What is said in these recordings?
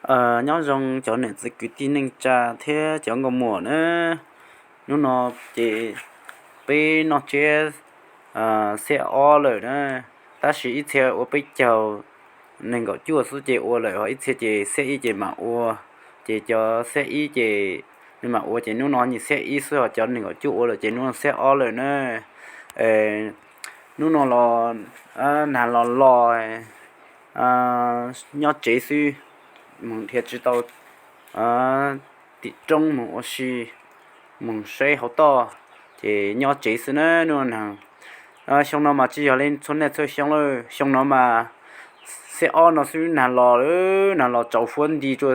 Nyob zoo cov niam txiv kwv tij neej tsa thiab cov nkauj muam na. Hnub no ces peb noj tsiab xiab ob lawm na, tab sis ib txhia ua peb caug nees nkaum cuaj xwb ces ua lawm, ho ib txhia ces xiab ib ces mam ua. Ces cov xiab ib ces nws mam ua, ces hnub no nyias xiab ib xwb, ho cov nees nkaum cuaj ua lawm ces hnub no xiab ob lawm na. Hnub no los nag los los nyob tsev xwb, mus dhia tsis tau tim roob mus ua si, mus saib hauv toj, ces nyob tsev xwb na. Hnub no nag, xyoo no mas tsis yog li txhua niaj txhua xyoo lawm, xyoo no mas xiab ob no xwb nag los, nag los tsaus fuab nti rua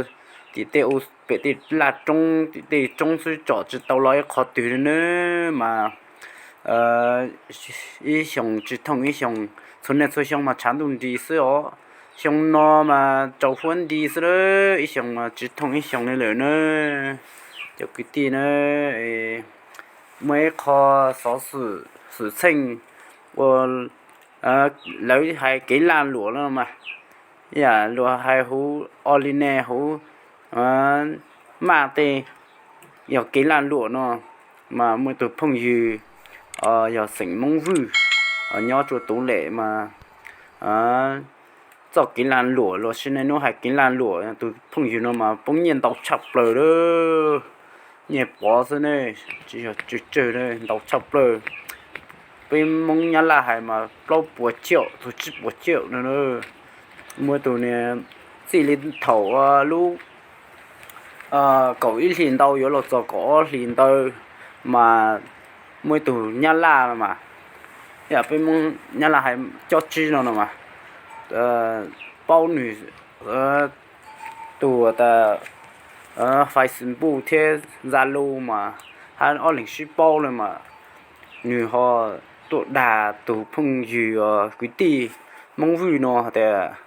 tim tej u, pem tej laj roob, tim tej roob xwb, tsom tsis tau los ib qho twg li na. Mas ib xyoos tsis thooj ib xyoos, txhua niaj txhua xyoo mas tshav ntuj nti xwb os. Xyoo no mas tsaus fuab nti xwb, ib xyoos mas tsis thooj ib xyoos li lawm na. Cov kwv tij na, muaj ib qho xov xwm xwm txheej ua, lawv hais kev laj luam no mas, yam luag hais huv online huv maj tej, yog kev laj luam no mas muaj ib tug phooj ywg yog xeem Hmoob Vwj nyob rua Tuv Lem mas txoj kev laj luam los sis nej hnub hais kev laj luam, tus phooj ywg no mas poob nyiaj ntau tshaj plaws lawm. Nyiaj pov xwb ne, tsis yog tsawg tsawg, ntau tshaj plaws. Peb Hmoob Nyab Laj hais mas plaub puas ciaum txug tsib puas ciaum no. Muaj ib tug niag txij li thaum lub kaum ib hlis ntau yuav los txog kaum ob hlis ntawd mas muaj ib tug Nyab Laj no mas, yam peb Hmoob Nyab Laj hais cob tsib no no mas, paub nws tus tas Facebook thiab Zalo mas hab ob leeg sib paub lawm mas, nws ho tuaj dag tus phooj ywg kwv tij Hmoob Vwj no tias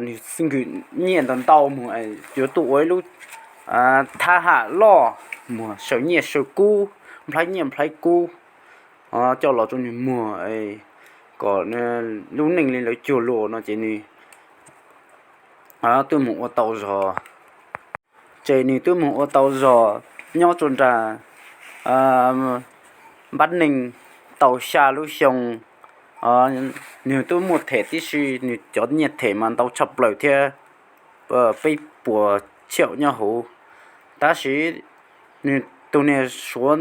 nws xwb nkwm nyiaj ntau ntau mus yuav tuaj ua ib lub thab ham loj, muag saw nyiaj saw kub, nplhaib nyiaj nplhaib kub, coj los rua nws muag kom lub neej li lawv cuag luag no ces nws twb mus ua tau zog. Ces nws twb mus ua tau zog nyob rua nram npab neeg tau xya lub xyoo. Nws twb muaj them tib si, nws cov nyiaj them mas ntau tshaj plaws thiab, peb puas ciaum nyob huv. Tab sis nws tus niag Suav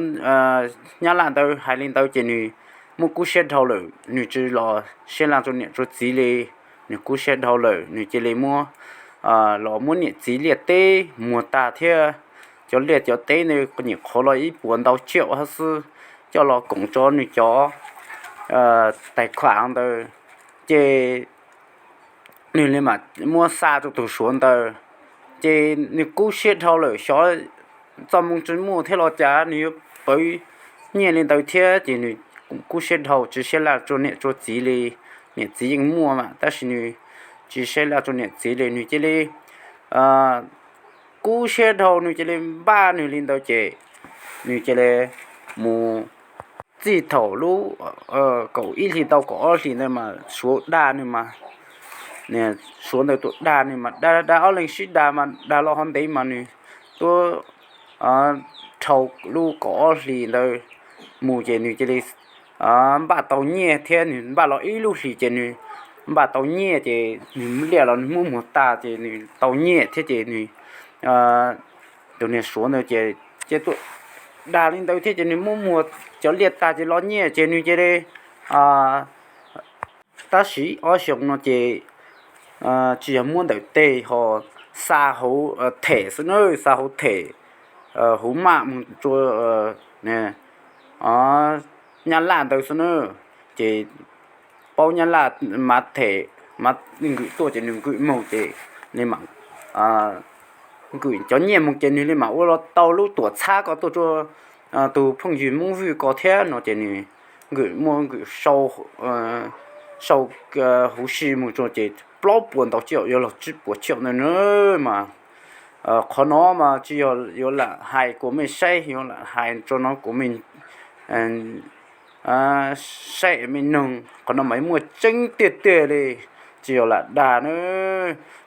Nyab Laj ntawd hais li ntawd ces nws muab kub siab dhau lawm, nws tsis los siab laj rua niam rua txiv li. Nws kub siab dhau lawm, nws cia li muab los muab niam txiv liaj teb muag tag thiab. Cov liaj cov teb ntawd nyuam qhuav los ib puas ntau ciaum hab xwb, coj los koom rua nws cov tais khuam ntawd, ces nws li mam muab xa rua tus Suav ntawd. Ces nws kub siab dhau lawm, xyov txoj moo tsis muaj thiab los cas nws yuav pawv nyiaj li ntawd thiab. Ces nws kub siab dhau, tsis siab laj rua niam rua txiv li. Niam txiv yeej muaj mas tab sis nws tsis siab laj rua niam txiv li, nws cia li kub siab dhau, nws cia li npaj nws li ntawd ces nws cia li mus txij thaum lub kaum ib hlis tau kaum ob hlis ntawd mas Suav dag nws mas, Suav ntawd tuaj dag nws mas, dag ob leeg sib dag mas dag los ho ntev mas nws tuaj dhau lub kaum ob hlis ntawd mus ces nws cia li npaj tau nyiaj thiab. Nws npaj los ib lub hlis ces nws npaj tau nyiaj ces nws liaj los nws muab muag tag ces nws tau nyiaj thiab ces nws, tus niag Suav ntawd ces, ces tuaj dag li ntawd thiab ces nws muab muag cov liaj tag ces los nyiaj ces nws cia li tab sis ob xyoos no ces tsis yog muab ntawm teg ho xa hauv them xwb na, xa hauv them huv maj mus rua Nyab Laj ntawd xwb na. Ces paub Nyab Laj mas them mas nkwm tuaj ces nws nkwm moog ces li mam nkwm cov nyiaj moog ces nws li mam ua los tau lub tuam txhab ko tuaj rua tus phooj ywg Hmoob Vwj ko thiab no ces nws nkwm muaj nkwm sau, sau huv si mus rua ces plaub puas ntau ciaum yuav luag tsib puas ciaum ntawd na. Mas qhov no mas tsis yog yuav lam hais kuas mej saib, yuav lam hais rua no kuas mej saib mej noog, qhov no mas muaj tseeb tiag tiag li. tsis yog lam dag na.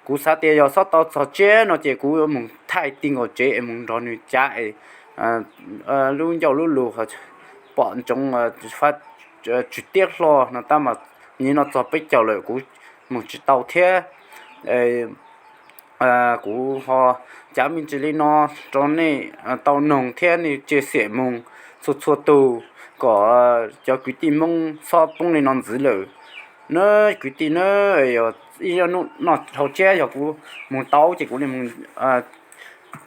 Kuv xav tias yog xob tau txog tsiab no ces kuv yuav mus thaij ti nkaus tsev es mus nrog nws cav es lub ncauj lub lus pom ntsoov, tsw tiab hlo no tab mas nim no txog peb caug lawm kuv mus tsis tau thiab. Kuv ho cav me ntsis li no rau nej tau noog thiab nej cia xiam mus txhua txhua tus kom cov kwv tij Hmoob txhob poob li no ntxiv lawm na. Kwv tij na, yog ib noj hauv tsiab yog kuv mus tau ces kuv li mus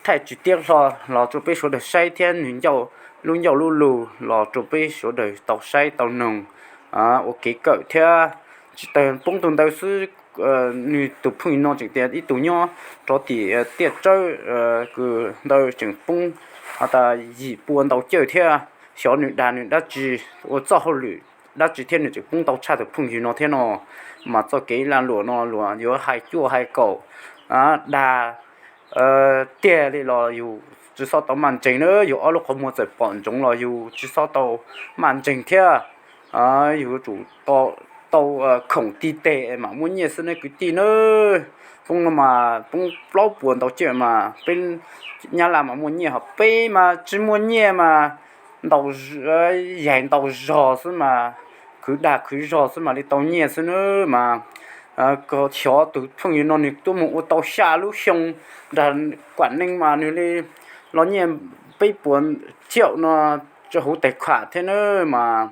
thaij tsw tiab hlo los rau peb sawv daws saib thiab nws lub ncauj lub lus los rau peb sawv daws tau saib tau noog ua kev kawm thiab. Tsis tas poob tus ntawd xwb, nws tus phooj ywg no tseem tias ib tug nyob rov tim tiaj tsawb kws ntawd tseem poob has tas yim pua ntau cawj thiab. Xyov nws dag nws dab tsi, ua txoj hauj lwm dab tsi thiab nws tseem poob ntau tshaj tus phooj ywg no thiab no. Mas txoj kev lag luam no luag yuav hais cuaj hais kaum dag tiag li los yus tsis xob tau maj nceeg na. Yus ob lub qhov muag txawm pom ntsoov los yus tsis xob tau maj nceeg thiab. Yus yuav tsum tau khoom ti teg mam muaj nyiaj xwb ne kwv tij na. Poob no mas poob plaub puas ntau cawj mas peb Nyab Laj mas muaj nyiaj, ho peb mas tsis muaj nyiaj mas ntau, yaig ntau zog xwb mas, khwv dag khwv zog xwb mas li tau nyiaj xwb na. Mas xyov tus phooj ywg no nws tuaj mus ua tau xya lub xyoo nram Kuam Neeg mas nws li los nyiaj peb puas cawj no rau huv tais khuam thiab na. Mas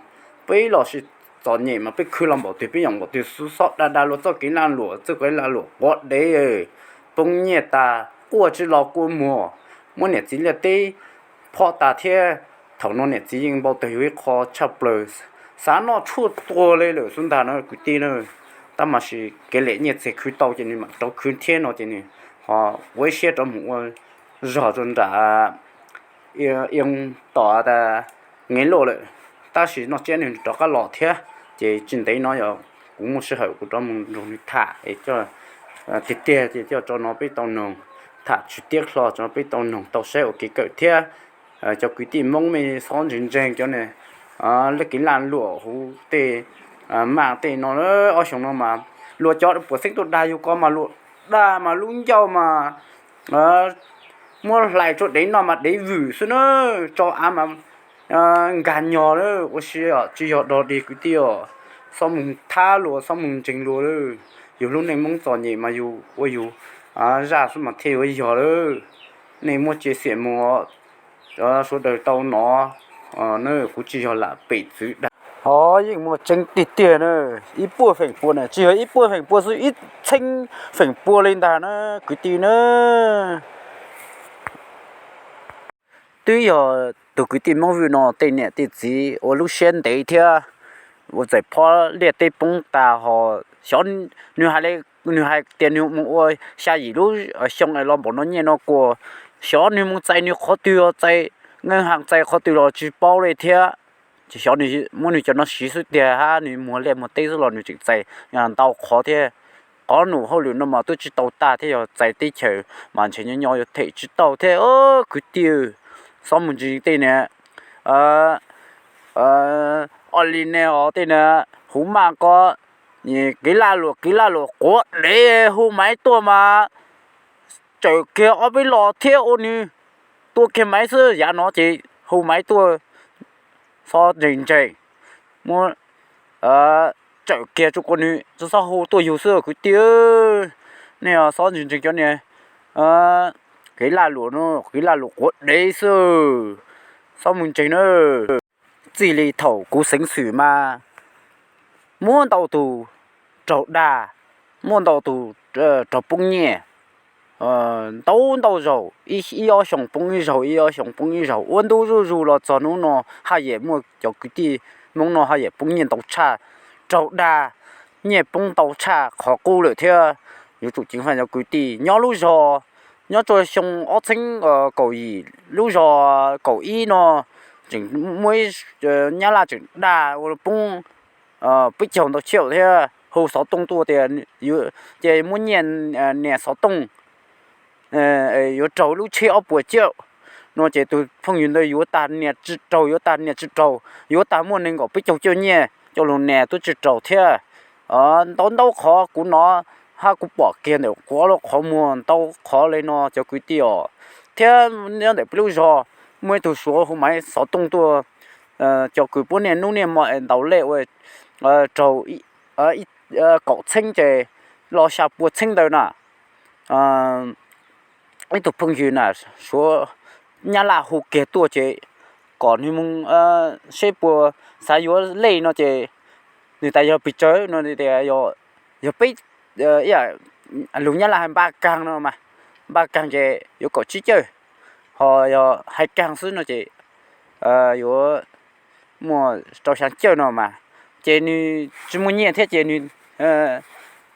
peb los sis txom nyem mas peb khwv los npaum twg peb yoom npaum twg xwb, xob dag dag luag txoj kev lag luam, txoj kev lag luam quav dev, poob nyiaj tas quaj tsis los kua muag, muab niam txiv liaj teb phob tas thiab. Thaum no niam txiv yeej npau taws yus ib qho tshaj plaws, xav noj tshuaj tuag li lawm xwb ntag na kwv tij na. Tab mas sis kev lem nyiaj txiag khwv tau ces nws mam rov khwv thiab no ces nws ho ua ib siab rov mus ua zog rau nram Ioo tom tas Ngev Luj lawm. Tab sis noj tsiab nws rov qab los thiab, ces tsis ntev no yog kuv muaj sij hawm kuv rov mus nrog nws tham es coj tiag tiag ces coj tso no peb tau noog, tham tsw tiab hlo tso peb tau noog tau saib ua kev kawm thiab. Cov kwv tij Hmoob mej xob ntseeg ntseeg cov ne, laj kev lag luam huv tej maj tej no, ob xyoos no mas luag cov puas xeeb tuaj dag yus ko mas luag dag mas lub ncauj mas muab hlais rau dev noj mas dev vwm xwb na, tso av mas nkag nyog lawm. Ua si tsis yog dog dig kwv tij os, xob mus thab luag xob mus ntseeg luag lawm. Yus lub neej Hmoob txom nyem mas yus ua yus zaj xwb mas thiaj yuav yog lawm. Nej muab cia xiam mus, sawv daws tau nov na, kuv tsis yog lam pem txwv dag. Ho yeej muaj tseeb tiag tiag na, ib puas feem pua na, tsis yog ib puas feem pua xwb, ib txheeb feem pua li ntag na kwv tij na. Twb yog tus kwv tij Hmoob Vwj no tej niam tej txiv ua lub siab ntev thiab, ua txawm phob liaj teb poob tas ho xyov nws hais li, nws hais tias nws mus ua xya yim lub xyoo es los npaum no nyiaj no kuas, xyov nws mus txais nws qhov twg, txais nkeej has txais qhov twg los tsis paub li thiab. Ces xyov nws muab nws cov no siv xwb tiag hab nws muag liaj muag teb xwb los nws tseem txais ntau qhov thiab. Qhov num hauj lwm no mas twb tsis tau tag thiab, yog txais teb chaws mas ntshe nyob nyob yuav them tsis tau thiab kwv tij. Xob mus ntseeg tej niag Oli ne os, tej niag huv maj ko, kev laj luam kev laj luam quav dev, hu maiv tuaj mas tsawm kiag ob peb los thiab ua nws tua kiag maiv xwb. Yav no ces hu maiv tuaj, xob ntseeg ntseeg, muab tsawm kiag tso ua nws, xob hu tuaj yug xwb kwv tij. Nej xob ntseeg ntseeg cov niag kev laj luam no, kev laj luam quav dev xwb, xob mus ntseeg na. Txij li thaum kuv xeev xwm mas muaj ntau tus raug dag, muaj ntau tus raug poob nyiaj ntau ntau zaus, ib ob xyoos poob ib zaug, ib ob xyoos poob ib zaug. Ua ntu zuj zus los txog hnub no haj yam muaj cov kwv tij Hmoob no haj yam poob nyiaj ntau tshaj, raug dag, nyiaj poob ntau tshaj qhov qub lawm thiab. Yuav tsum ceev faj cov kwv tij nyob lub zog, nyob rau xyoo ob txheeb kaum yim lub zog kaum ib no, tseem muaj ib, Nyab Laj tseem dag ua poob peb caug ntau tsheb thiab, hu xov tooj tuaj tias ces muab nyiaj nias xov tooj, yuav raug lub tsheb ob puas cawj no ces tus phooj ywg ntawd yuav tag nias tsis raug, yuav tag nias tsis raug, yuav tag muaj nees nkaum peb caug cawj nyiaj coj los nias twb tsis raug thiab. ntau ntau qhov kuv hnov hab kuv pom kiag ntawm kuv ob lub qhov muag ntau qhov le no cov kwv tij os. Thiab nyob ntawm peb lub zog muaj ib tug Suav hu Maiv Xov Tooj tuaj, cov kws puab niaj hnub niaj hmo es ntaus lej ua raug kaum txheeb ces los xya pua txheeb ntawd na. Ib tug phooj ywg na, Suav Nyab Laj hu kiag tuaj ces kom nwg moog seb puas xav yuav lej no ces nwg tas yog pes tsawg no tias yog peb, lug Nyab Laj hais npaj kaag no mas, npaj kaag ces yuav kaum tsib cawj, ho yog hais kaag xwb no ces yuav muaj rau xyaa cawj no mas. Ces nwg tsis muaj nyiaj thiab ces nwg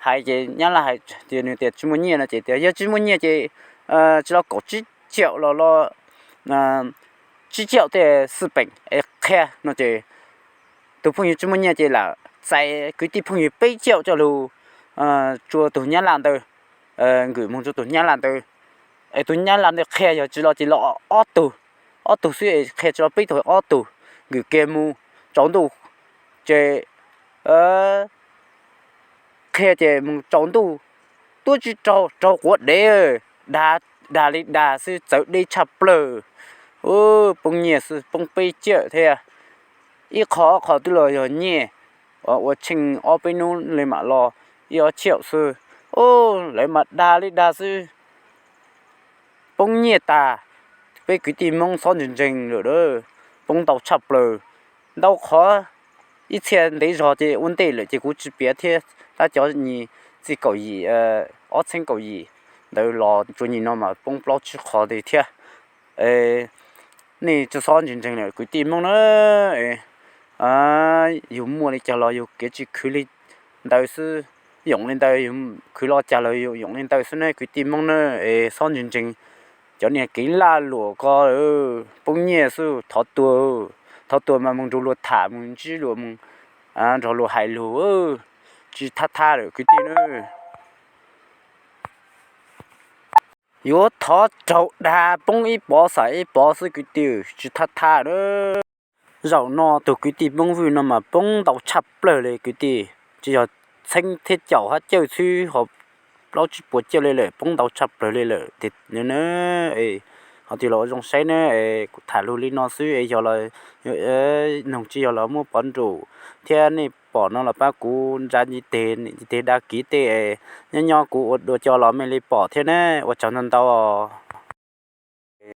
hais ces Nyab Laj hais ces nwg tias tsis muaj nyiaj no ces tias yog tsis muaj nyiaj ces tsis los kaum tsib caum los los tsib caum tej xwb peem es qhia no ces tus phooj ywg tsis muaj nyiaj ces lam txais kwv tij phooj ywg peb caum coj lug tsua tug Nyab Laj ntawd, nkws moog tsua tug Nyab Laj ntawd. Es tug Nyab Laj ntawd qhia yog tsis los ces los ob tug, ob tug xwb es qhia tsis los peb tug ob tug, nkws kiag moog tsaus ntuj ces qhia ces moog tsaus ntuj tuab tsis raug, raug quav dev, dag li dag xwb txawv deb tshaj plawg. Poob nyiaj xwb poob peb caum thiab. Ib qho ob qho twb los yog nyiaj ua tsheej ob peb hnub le mam los ib ob caum xwb. Lawv mas dag li dag xwb. Poob nyiaj tag, peb kwv tij Hmoob xob ntseeg ntseeg lawm, poob ntau tshaj plaws. Ntau qhov ib txhia ntev zog ces ua ntej lawm ces kuv tsis piav thiab, tab cov nyis txij kaum yim, ob txheeb kaum yim ntawd los tsuas nyim no mas poob plaub tsib qho ntawd thiab. Nej tsis xob ntseeg ntseeg lawm kwv tij Hmoob na. Yus muaj li cas los yus kev tsis khwv li ntawd xwb, yoom li ntawd, yus khwv lo cas los yus yoom li ntawd xwb ne kwv tij Hmoob na. Es xob ntseeg ntseeg cov niag kev laj luam ko, poob nyiaj xwb, thov tuag, thov tuag mas moog nrug luag tham, moog ntsib luag, moog nrog luag hais lug, tsis thab thab lawm kwv tij na. Yuav thov raug dag poob ib pov xam ib pov xwb kwv tij, tsis thab thab na. Zaum no tug kwv tij Hmoob Vwj no mas poob ntau tshaj plawg li kwv tij, tsis yog txheeb thiab caum hab cawj xwb ho plaub tsib puas cawj li lawm, poob ntau tshaj plawg li lawm. Ho tig los ua zoo saib na, kuv tham lug li no xwb es yog los noog tsis yog los muab pov nrug thiab nej pom no los pab kuv ntsa ntiv teg, ntiv teg dag kiv tej, nyob nyob kuv ua dua cov los mej li pom thiab na. Ua tsaug ntau ntau.